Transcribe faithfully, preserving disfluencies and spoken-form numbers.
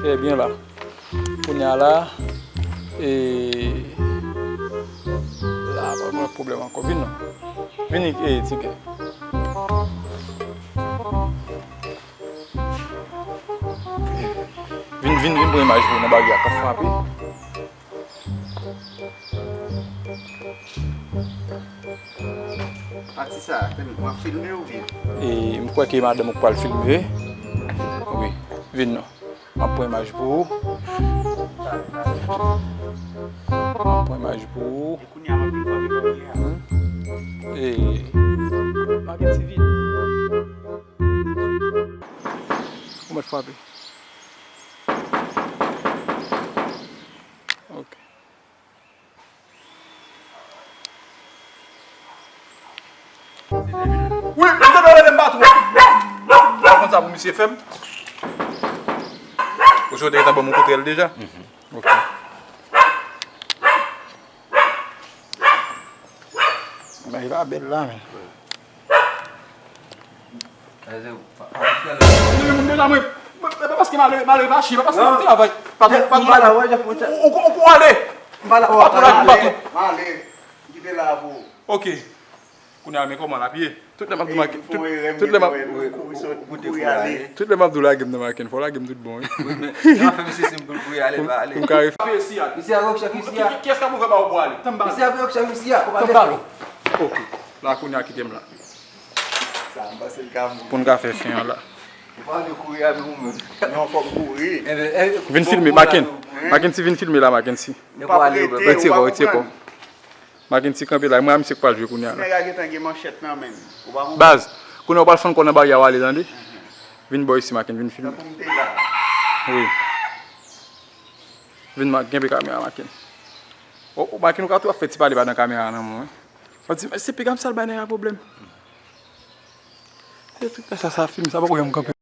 Ebyen la, kounye a la, e, la, pa gen pwoblèm ankò. Vin non. Vin, e, Tigè. Vin, vin, vin pran imaj pou nan bagay a k ap frape. Pati sa a, tande, w ap filme oubyen? E, m kwè ke madanm ou pral filme. Wi, vin non. M ap pran imaj pou ou. M ap pran imaj pou ou. E kounye a, m ap vin frape barye a. Hmm? E, Makensi, vin. Ou mèt frape. Ok. Wi, m te dwe rele m patwon. Ou konn sa pou misye fè m? Ou te gentan ban m yon kout rèl deja? Ok. Bagay la bèl la, men. Mwen menm deja, mwen, mwen, e pa paske malere, malere mache, e pa paske mwen travay. Patwon, patwon, ou, ou, ou ale. Patwon la, patwon. Ok. Kounye a, men kòman l ap ye? Tout lè m ap di Makenn, tout, tout lè m ap, tout lè m ap di w lage m nan Makenn, fò w lage m tout bon, wi. Wi, men, jan w fè misye siy pou l kouri ale, l pa ale. Pou m ka ref- Mesye a, wè k chèf isi a. Ki, ki, kiyès k ap ouvè ba w pou w ale? Tann bal. Mesye a, wè k chèf isi a. Tann bal. Ok. La, kounye a, kite m la. Sa, m panse l ka mouri. Pou n ka fè fen an la. Ou pa vle kouri avè ou menm. Non, fò m kouri. Vin filme, Makenn. Makensi, vin filme la, Makensi. Retire kò, retire kò. Makensi kanpe la, mwen a misye k pral jwe kounye a la. Nèg la gentan gen manchèt nan men l. Ou pa konprann? Baz, kounye a w pral fann kò nan baryè a w ale, tande? Vin bò isi, Makenn, vin filme. Tankou m te la. Wi. Vin, Ma-, kenbe kamera, Makenn. O, o, Makenn, ou ka tou ap fè ti pale pa nan kamera nan men w, wi. W ap di, se piga m sal bay nèg la pwoblèm. Se tout sa, sa fim, sa poko janm kanpe.